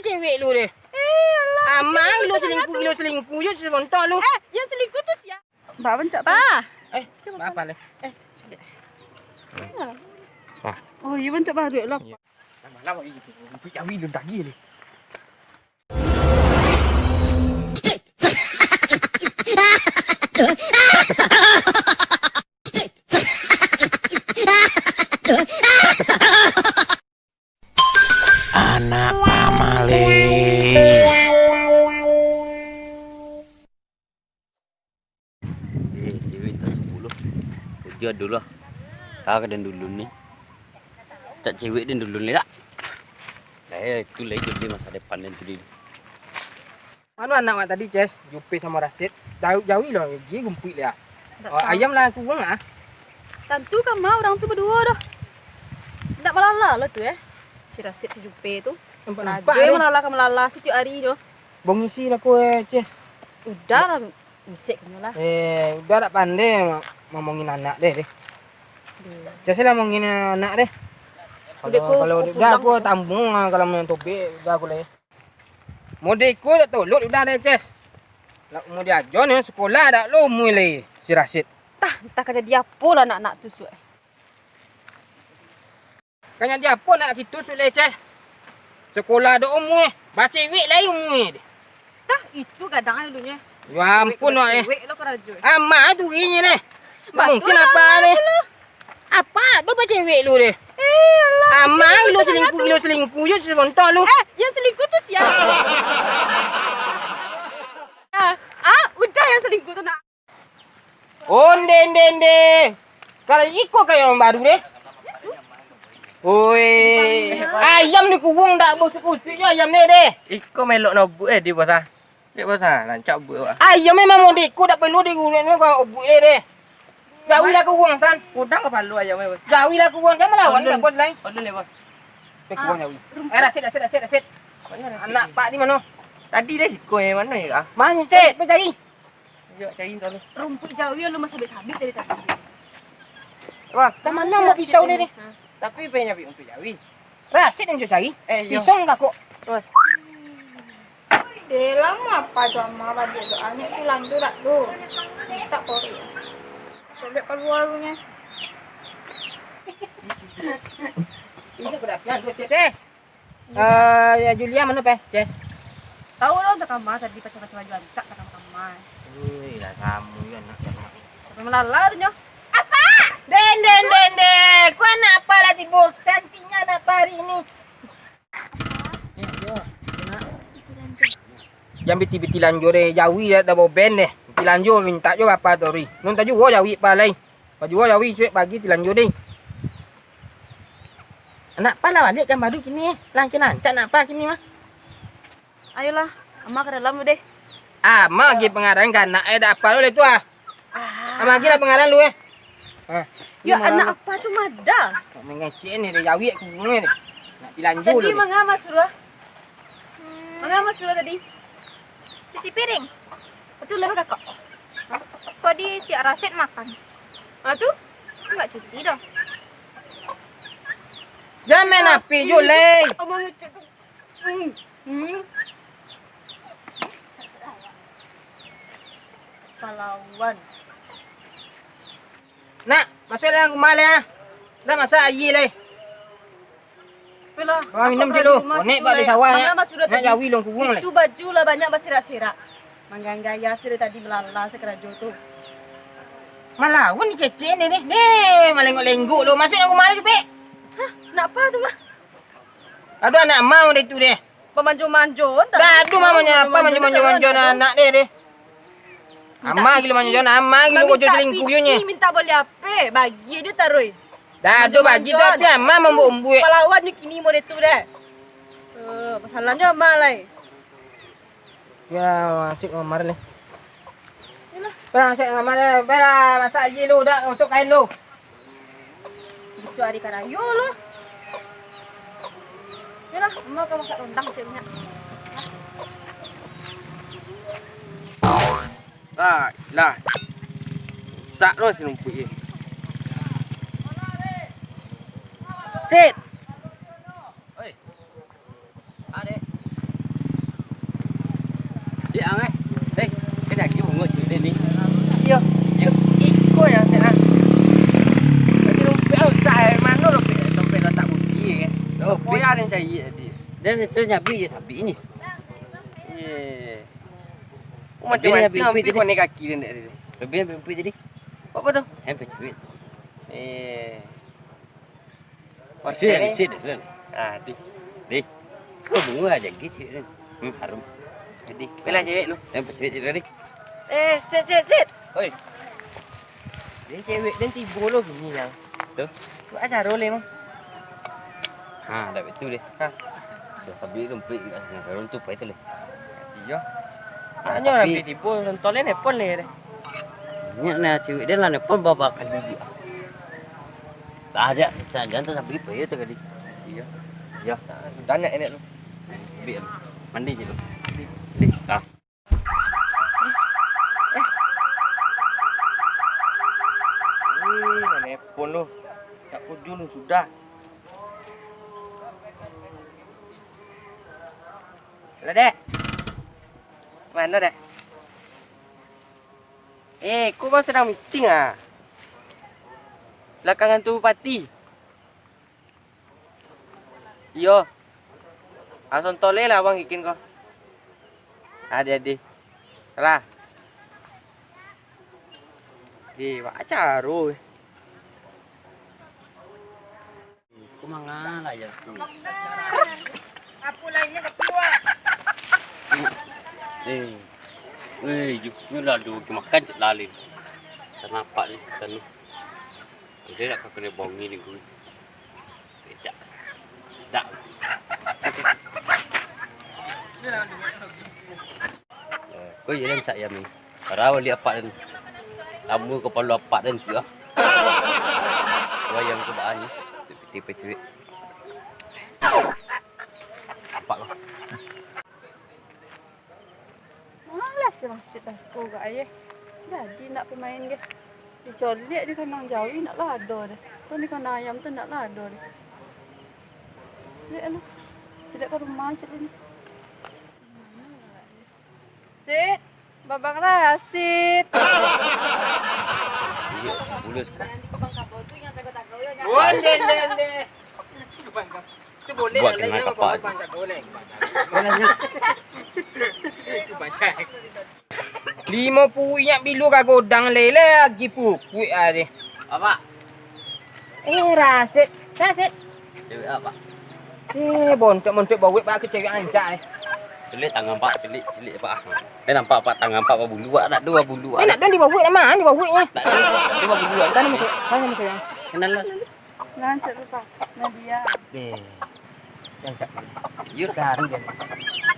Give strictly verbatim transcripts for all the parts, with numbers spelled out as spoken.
Cewek lu deh. Eh, alah, Amang lu selingkuh, lu selingkuh je serontok lu. Eh, yang selingkuh tu sia? Bak bantuak, Pa. Eh, bak apa leh? Eh, cewek. Ah. Oh, iya bantuak baru lah. Iya. Malam lagi gitu. Untuk jawi lu tadi ni. Anak pamali. Eh, cewek tak sepuluh. Ujian dulu lah. Ah, ka den dulu ni. Cak cewek den dulu ni, tak? Eh, itu lagi jadi masa depan den tu, Din. Mano anak wak tadi, Ces? Jupe samo Rasid. Jauh-jauh lo, gigi gumpuik lah. Ndak Oh, tahu. Ayam lah kurang ah. Tantu ka ma urang tu baduo doh. Ndak malala lo tu, eh. Si Rasid, si Jupe tu. Nampak-nampak Rajo deh. Malala ka malala setiap hari doh. Bongisi lah ko, eh, Ces. Udah lah, ngecek kamu lah. Eh, udah dak pandai ma-, ngomongin anak deh, deh. Duh. Ces lah ngomongin anak deh. Udah Kalau, ko, kalau ko udah pulang ko ko. Tambung lah, kalau main tobek, udah ko lah. Mode iko dak tolok udah deh, Ces. Lah, umur dia ajo ni, sekolah dak lo umur lai, si Rasid. Tah, entah ka jadi apo lah anak-anak tu, suak. Ka jadi apo anak kitu, suak lai, Ces? Sekolah dak umur, bacewek lai umur deh. Tah, itu gadang dulunyo. Ya ampun, Cewek wak, eh. Cewek lo karajo. Ama tu inyo deh. Batua Mungkin lah, apa ni? Batua lah. Apa tu bacewek lu deh? Eh, alah, Amang lu selingkuh, lu selingkuh je serontok lu. Eh, yang selingkuh tu sia? Ah, ah, udah yang selingkuh tu nak. Onde, onde, onde. Kalau iko kayak yang baru deh. Oi, ayam di kubung dak busuk-busuk je ayam ni deh. Iko melok nobuk eh di bos ah. Dek bos ah, rancak buek, Bos. Ayam memang mode ko dak perlu digulek ni, kau buek deh, deh. Jauhilah kurung, San. Podang kapalo ayam, Bos. Jauhilah kurung, jangan malawan Ulun. Dak, Bos, lai. Ulun, Bos. Eh, kurung jauh. Eh, Rasid, Rasid, Rasid, Rasid. Mana Rasid Anak ni? Pak di mano? Tadi deh siko, eh, mano ya, kah? Mano, Cek? Pergi cari. Yo, cari dulu. Rumpuik jauh ya, lu masih habis-habis dari tadi. Wah, ka mano ambo pisau ni, ni? Ha. Tapi pengen nyabik rumpuik jauh. Rasid nan cari. Eh, iyo. Pisau ka kok. Terus. Deh, lamo apa tu ama baliak tu? Anak tu landu dak tu? Mintak pori. Sobek kalua tu nyo. Ini berapa tu, Ces? Eh, ya, Julia mano, Peh? Ces. Tahu lo, tak kama tadi pakai-pakai baju rancak, tak kama-kama. Ui, lah kamu ya, nak, nak. Sampai malala tu nyo. Apa? Den, den, den, den. Kau anak apa lah tibo? Cantiknya anak apa hari ini? Jan biti-biti lanjo deh, jawi dah, dah boben deh. Biti lanjo minta jo apa tu, Ri? Nun tajuo jawi apa lai? Bajuo jawi cuek pagi ti lanjo deh. Anak apa lah baliak kan baru kini, eh? Lah, kini rancak anak apa kini mah? Ayolah, ama ka dalam dulu deh. Ama lagi pengarang ka anak, eh, dak apa lo tu ah. Ah. Ama lagi lah pengarang lu, eh. Ah. Yo, anak apa tu mada? Nak mengecek ni, dia jawi aku ni. Nak dilanjur Tadi lu. Manga Mas Surah? Manga Mas Surah tadi? Cuci piring. Itu lah kakak. Kok di siap Rasid makan? Ah, tu? Enggak cuci dah. Jangan main api je, Lei. Abang ngecek tu. Hmm. Hmm. Pahlawan. Nak, masuk dalam rumah, Lei, ah. Dah masak air, Lei. Apalah, Bang, minum dulu. Konek bak di sawah, ya. Nak jawi long kurung, Lei. Itu baju lah banyak basirak-sirak. Mangganggaya sih dari tadi malala sakarajo tu. Malawan ni kecek ni, ni. Ni, malenggok-lenggok lo. Masuk dalam rumah lagi, Pek. Hah? Nak apa tu, mah? Aduh, anak mau deh tu deh. Pamanjo-manjo, entah. Dah, aduh, mamanya apa manjo-manjo-manjo anak deh, deh. Ama gilo manjo, ama gilo kojo selingkuh yo nye. Minta bali ape? Bagi aja taruh. Dah, aduh, bagi tu ape ama mambuek-buek. Pahlawan ni kini mode tu deh. Eh, masalahnya ama lai. Ya, asik kamar ni. Yalah. Bang, asik kamar ni. Bang, masak aje lu, dah, gosok kain lu. Bisuak ari karayo lu. Yalah, ama ka masak rondang cek banyak. Lah, lah. Rusak lu si rumpuik ni. Sit. Oi. Ade. Cari tadi. Dan saya nyabik je sabik ni. Eh. Oh, macam-macam ambil kaki dia. Lebih ambil umpik tadi. Apa tu? Ambil cewek. Eh. Bisuak, bisuak dah, Ran. Ah, ti. Deh. Kau bunga aja gitu, Ran. Hmm, harum. Jadi, bela cewek lu. Yang cewek tadi. Eh, sit, sit, sit. Oi. Dia cewek dan tibo lo gini yang. Tu. Buat acara le mah. Ha, dah betul deh. Ha. Dah habis rumput, nah, harum tu pai tu le. Iyo. Ah, tapi tibo nonton le, nelpon le deh. Ingat nah, cewek dia lah nelpon babak kali dia. Tak ada, tak ada, tak sampai apa ya tadi. Iya. Ya. Tanya enak lu. Biar mandi je lu. Mandi. Ah. Eh, mana pun lu. Tak pujul lu sudah. Lah, Dek. Mana, Dek? Eh, ko bang sadang meeting ah. Belakangan tu bupati. Iyo. Langsung toleh lah abang ikin ko. Adi-adi. Lah. Eh, bak acaro. Ko manga lah yo tu. Apo lain nyo ka kaluar? Eh. Eh, yo, yo lah ado makan cek lalin. Tanapak ni setan ni. Jadi nak ka kena bongi ni gue. Tidak. Tidak. Ko iyo rancak ayam ni. Parau bali apak den. Lamo kapalo apak den tu ah. Wayang ko baa ni. Piti pacuik. Apak ko. Malas Rasid lah ko gak ayah. Jadi ndak pemain ge. Dicoliak di kandang jawi ndak lah ado deh. Ko di kandang ayam tu ndak lah ado deh. Liek lah. Tidak ka rumah cek ni. Sit, babang Rasid. Iyo, mulus. Onde, onde, onde. Buat kenal kapak. Limo puluah inyak bilo ka godang lele lagi pukuik ah deh. Apak. Eh, Rasid. Rasid. Cewek apak. Eh, bontok-bontok bawek bak cewek ancak eh. Celik tangan pak, celik, celik pak. Eh, nampak pak tangan pak babulu, nak dua bulu. Eh, nak dua di bawek nama, di bawek ni. Nak dua, nak dua babulu. Sana muka, sana muka yang. Kenal lah. Nah, cek tu, Pak. Nadia. Eh, yang cak ni. Yo. Dah hari dia.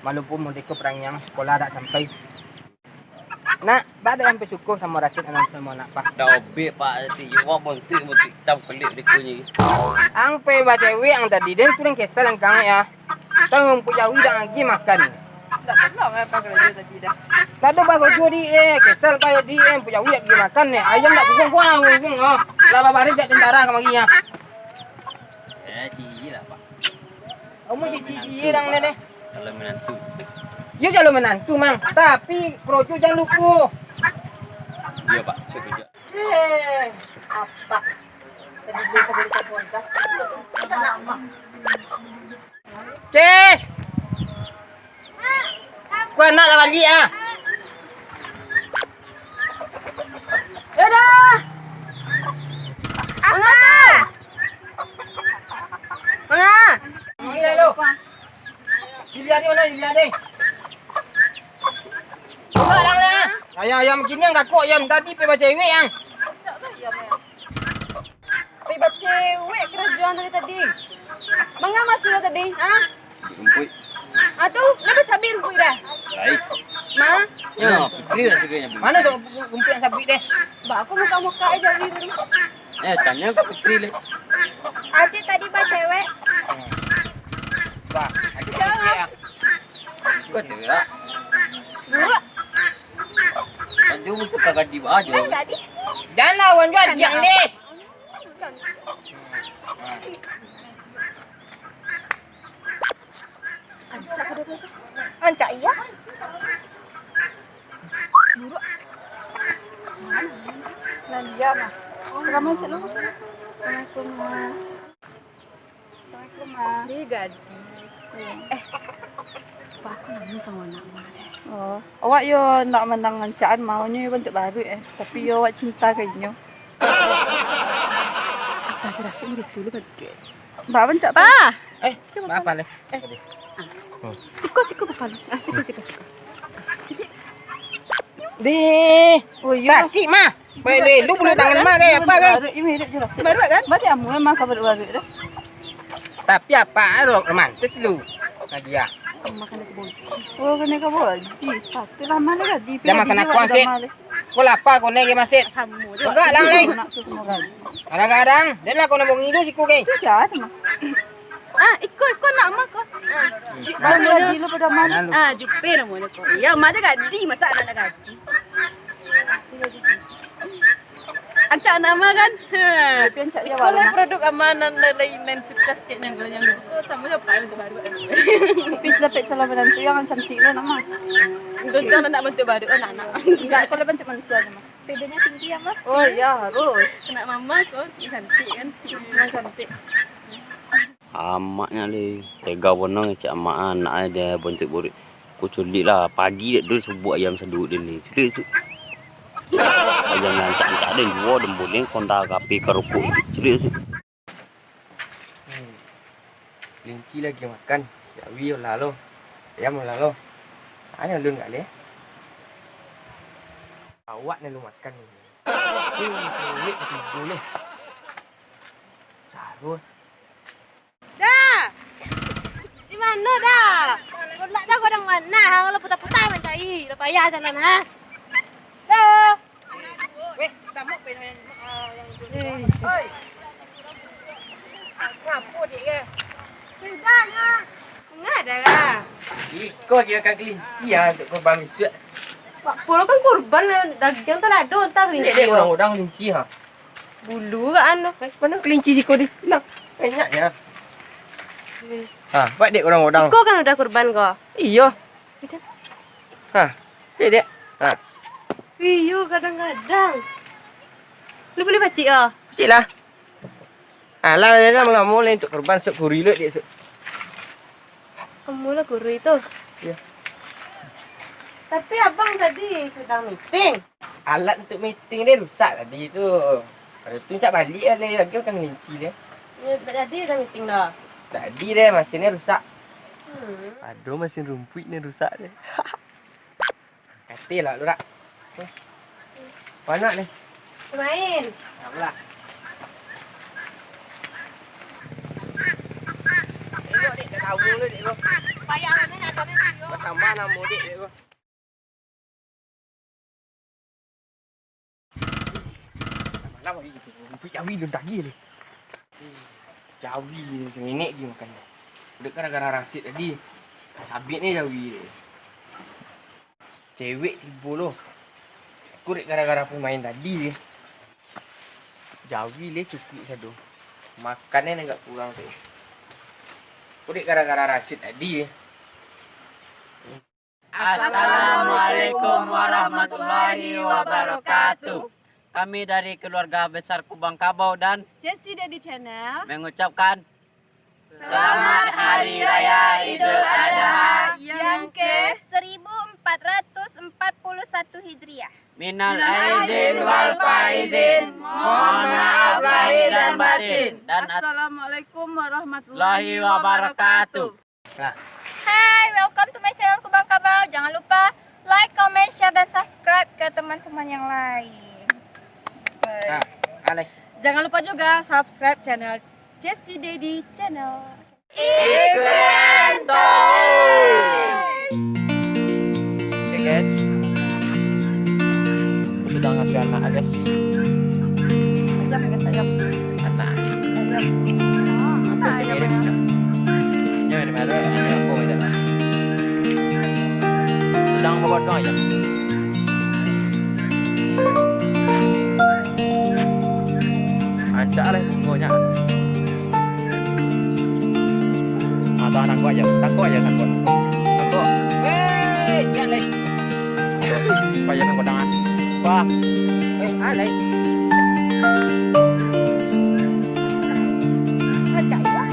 Walaupun modeko perang yang sekolah dak sampai. Nak, baa dak sampai suko samo Rasid anak samo anak, Pak? Dak obek, Pak, ti yo wak bontuik, bontuik itam pelik dikunyi. Ang pe bacewek ang tadi, den kurang kesal ang kang ya. Tang rumput jawi dak agi makan. Ndak pernah makan karajo tadi dah. Ndak ado bagojo di eh, kesal bae di eh, rumput jawi dak agi makan eh. Ayam dak guguang, guguang, guguang, ah. Lah babaris jak tentara kamari ah. Eh, cici lah, Pak. Umur cici-cici dang deh. Calon menantu. Yo calon menantu, Mang. Tapi karajo jan lupo. Iyo, Pak. Siap kerja. Eh, apak. Tadi beli sabun kompor gas, itu tu. Cis! Ku anak lah baliak ah. Dadah. Manga. Manga. Manga lo. Dilihat ni, mana dilihat ni? Ayam, ayam gini yang kakok, ayam tadi pe bacewek yang. Pai bacewek karajo dari tadi. Manga maksud lo tadi, ha? Rumpuik. Ah, tu, lah basabik rumpuik dah. Lai. Ma? Ya, Fikri lah suka nyabik. Mana tu rumpuik yang sabik deh? Ba, aku muka-muka aja ni. Eh, tanya ke Fikri le. Acik tadi bacewek. Wah, acik bacewek ah. Suka cewek lah. Buruk. Kan dia untuk kakak di bawah je. Kan tadi. Janganlah, wan jual, diam deh. Ancak ka dia tu. Ancak iya. Buruk. Nah, dia mah. Salamualaikum. Assalamualaikum. Dia gadih. Eh, apa aku namo samo anak mah deh? Oh, awak yo ndak mandang rancak-an mah, nyo yo bantuak baruak eh. Tapi yo awak cinta ka inyo. Apa sih rasanya gitu lu kan? Ba bantuak apa? Pa! Eh, siko apa leh? Eh. Siko, siko apa lu? Ah, siko, siko, siko. Siko. Deh. Oh, iyo. Sakik mah. Baik deh, lu bulu tangan mah kayak apa kan? Baruak, iyo, mirip je lah. Baruak kan? Baruak amu emang ka baruak-baruak tu. Tapi apa aro romantis lu? Nadia. Makan ke boji. Oh, kena ke boji. Patut lah mana tadi. Dia makan aku ansik. Kau lapar kau ni masih. Sama je. Enggak lah, Lai. Kadang-kadang dia lah kau nak bongi tu siku ke. Itu siapa tu mah? Ah, iko, iko nak mah ko. Ah, Jupe namonyo. Ah, Jupe namonyo ko. Iyo, mak je gadih, masa anak nak gadih. Ancak anak mah kan? Ha. Tapi ancak je. Iko lah produk aman nan lain, nan sukses cek nyo ko, nyo ko samo jo pai bantuak baruak. Tapi dapek calon menantu yang cantik lah nama. Untung anak bantuak baruak, anak-anak. Enggak, kalau bantuak manusia nama. Bedanya tinggi ya, Mas? Oh iya, harus. Anak mama ko cantik kan? Memang cantik. Amaknyo le, tega bana cak amak anak e dia bontuak burik. Ku culik lah, pagi dek tu subuak ayam saduduk ni. Culik tu. Ayam nan ancak-ancak den juo, den boleh konda kape karupuk. Culik tu. Hmm. Kelinci lagi makan, jawi olah lo. Ayam olah lo. Anyo alun gak le. Awak nan lu makan ni. Eh, cewek ketigo lo. Taruh. Da! Di mano, Da? Kolak Da godang manah, lo puta-puta mancari, lo payah jalan, ha? Da! Weh, samo pe nan, ah, yang tu. Oi. Ngapo, Dik, ye? Sudah, Da. Ngada, Da. Iko kira kan kelinci, ah, untuk kurban bisuak. Apo lo kan kurban, dagiang tu lah ado, antah kelinci. Dek, dek, urang-urang kelinci, ha. Bulu ka anu. Eh, mano kelinci siko di? Ilang. Banyaknyo. Eh. Ha, buek dek urang-urang. Iko kan udah kurban ko? Iyo. Macam? Ha, dek, dek. Ha. Iyo, kadang-kadang. Lu boleh pacik ko? Pacik lah. Alah, alah, lamo-lamo lah untuk kurban, sok kuri lo, dek, sok. Amulah guru itu. Iya. Tapi abang tadi sedang meeting. Alat untuk meeting dia rusak tadi tu. Kalau tu cak balik lah, lagi makan kelinci dia. Ya, tak jadi dah meeting dah. Tadi deh, mesinnya rusak. Hmm. Aduh, mesin rumput ni rusak deh. Katil lah, Lurak. Mana ni? Main. Apalah. Tengok, Dek, dah tahu lu, Dek, bro. Payah ni, nak tahu ni, yo. Bertambah nama, Dek, Dek, bro. Malam lagi gitu. Rumput jawi lun tagih ni. Jawi seminit je makan. Dek gara-gara rasit tadi. Sabit ni jawi dek. Cewek tibo lo. Aku dek gara-gara pemain tadi. Jawi le cukup sado. Makan ni agak kurang tu. Aku dek gara-gara rasit tadi. Assalamualaikum warahmatullahi wabarakatuh. Kami dari keluarga besar Kubang Kabau dan Jesse Dedi Channel mengucapkan Selamat Hari Raya Idul Adha yang ke seribu empat ratus empat puluh satu Hijriah. Minal aidin wal faizin. Mohon maaf lahir dan batin. Dan at- Assalamualaikum warahmatullahi wabarakatuh. Nah. Hai, welcome to my channel Kubang Kabau. Jangan lupa like, comment, share, dan subscribe ke teman-teman yang lain. Nah, alai. Jangan lupa juga subscribe channel Jesse Dedi Channel. Iklan Town. Oke, guys. Aku sudah ngasuh anak, guys. Ayam, guys, ayam. Anak. Ayam. Apa tu mirip itu? Nyo, ini malu, ini aku, ini. Sedang memotong ayam. Rancak lah bungonyo. Ah, tu, tangkok aja. Tangkok aja, tangkok. Tangkok. Hei, jangan lagi. Payah tangkok tangan. Wah. Eh, ah, lain. Rancak lah.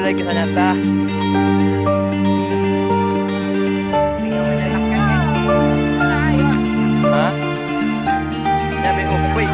Kisah nyata. Hah? Nyampe umpik.